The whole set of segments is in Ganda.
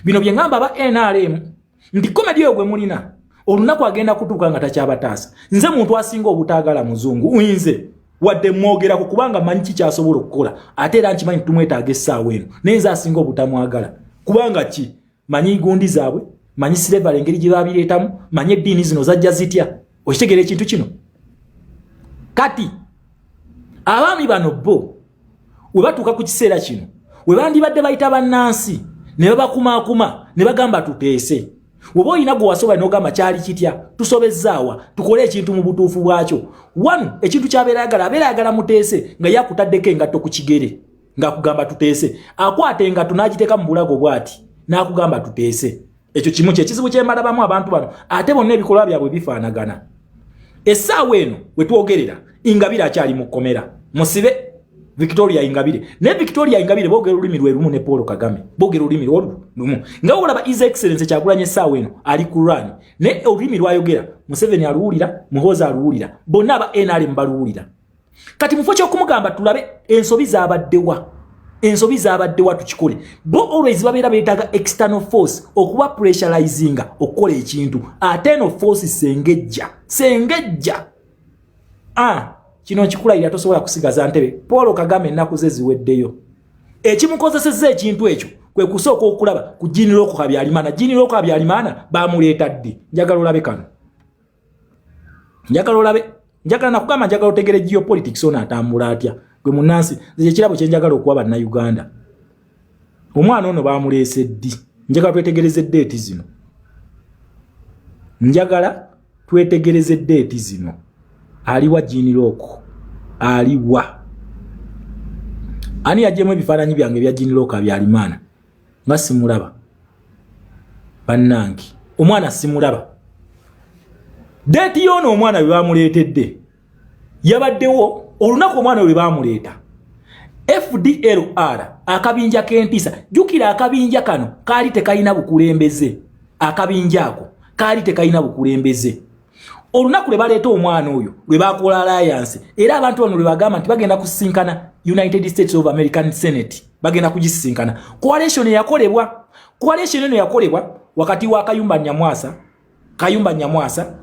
Bino bye ŋŋamba aba NRM nti comedy oyo gwe mulina, olunaku agenda kutuuka nga takyabataasa. Nze muntu asinga obutaagala muzungu, nze wadde mwogerako, kubanga manyi kikyasobola okukola, ate era nkimanyi tumwetaaga essaawa eno, naye nze asinga obutamwagala, kubanga ki? Manyi gundi zaabwe, manyi slavery engeri gye babireetamu, manyi eddiini zino zajja zitya. Okitegeera ekintu kino? Kati abaami bano bo we batuuka ku kiseera kino we bandibadde bayita bannansi ne babakumaakuma ne bagamba, "Tuteese." Oba olina gwe wasobola n'ogamba, "Kyali kitya? Tusobezzaawa? Tukole ekintu mu butuufu bwakyo." Wano ekintu kyabeera ayagala, abeera ayagala muteese nga yakutaddeko engatto ku kigere, ng'akugamba, "Tuteese." Akwata engatto n'agiteeka mu bulago bw'ati n'akugamba, "Tuteese." Ekyo kimu kyekizibu kyembalabamu abantu bano, ate bonna ebikolwa byabwe bifaanagana. Essaawa eno we twogerera, Ingabire akyali mu kkomera musibe, Victoria Ingabire. Ne Victoria Ingabire boogera olulimi lwe lumu ne Paul Kagame, boogera olulimi olwo lumu. Nga olaba His Excellence Kyagulanyi essaawa eno ali ku run, ne olulimi lwayogera Museveni aluwulira, Muhoozi aluwulira, bonna aba NRM baluwulira. Kati mufo ky'okumugamba, "Tulabe ensobi zabaddewa, ensobi zabaddewa, tukikole," bo always babeera beetaaga external force okuba pressurizinga okukola ekintu. Ate eno force sengejja, sengejja. Ah, kino nkikulayira, tosobola kusigaza ntebe. Paul Kagame ennaku ze ziweddeyo. Ekimukozesezza ekintu ekyo kwe kusooka okulaba ku Gen Rock Habyarimana. Gen Rock Habyarimana bamuleeta ddi? Njagala olabe kano, njagala olabe, njagala nakugamba, njagala otegere geopolitics ono atambula atya. Gwe munansi, nze ekirabo kyenjagala okuwa Bannayuganda, omwana ono bamuleese ddi? Njagala twetegereze date zino, njagala twetegereze date zino. Aliwa Gen Rock? Aliwa? Ani yajjemu ebifaananyi byange ebya Gen Rock Habyarimana nga simulaba? Bannange, omwana simulaba. Date yoono omwana bwe bamuleetedde yabaddewo olunaku omwana lwe bamuleeta. FDLR, akabinja k'entiisa. Jjukira akabinja kano kaali tekalina bukulembeze, akabinja ako kaali tekalina bukulembeze. Olunaku lwe baleeta omwana oyo lwe bakola alliance, era abantu bano lwe bagamba nti bagenda kusisinkana United States of American Senate, bagenda kugisisinkana. Coalition eyakolebwa, coalition eno yakolebwa wakati wa Kayumba Nyamwasa, Kayumba Nyamwasa,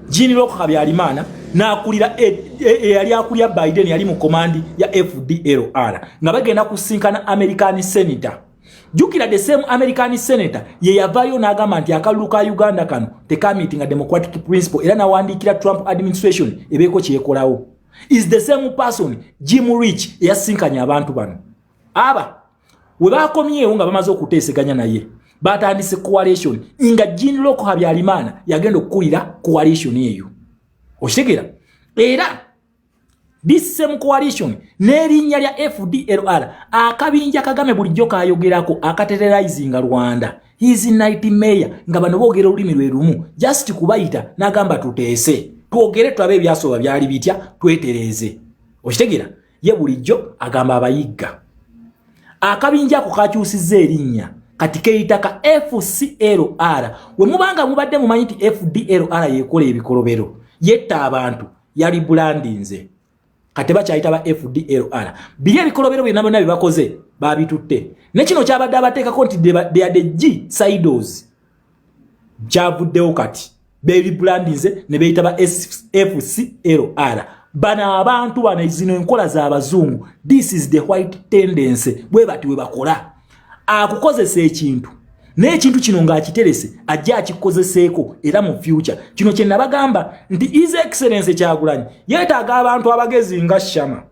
Gen Rock Habyarimana n'akulira eyali akulya Biden, yali mu command ya FDLR, nga bagenda kusinkana American senator. Jjukira the same American senator ye yavaayo n'agamba nti akalulu ka Uganda kano tekameetinga democratic principle, era nawandiikira Trump administration ebeeko kyekolawo. Is the same person, Jim Risch, eyasinkanye abantu bano. Aba we bakomyewo nga bamaze okuteeseganya naye, batandise coalition nga Gen Rock Habyarimana yagenda okukulira coalition eyo. Okitegeera? Era this same coalition n'erinnya lya FDLR, akabinja Kagame bulijjo kayogerako akaterrorizinga Rwanda, his nightmare, nga bano boogera olulimi lwe lumu. Just kubayita n'agamba, "Tuteese, twogere, tulabe ebyasoba byali bitya, twetereeze." Okitegeera? Ye bulijjo agamba abayigga. Akabinja ako kakyusizza erinnya, kati keyita ka FCLR. We mubanga mubadde mumanyi nti FDLR yekola ebikolobero, yetta abantu, yali brandinze, kati bakyayita ba FDLR. Biri ebikolobero byonna byonna byebakoze babitutte, ne kino kyabadde abateekako nti they are the genociders kyavuddewo. Kati berebrandinze ne beyita ba FCLR. Bano abantu bano, zino enkola z'abazungu, this is the white tendency. Bwe bati we bakola, akukozesa ekintu, naye ekintu kino ng'akiterese ajja akikozeseeko era mu future. Kino kye nabagamba nti His Excellence Kyagulanyi yeetaaga abantu abagezi nga Shama.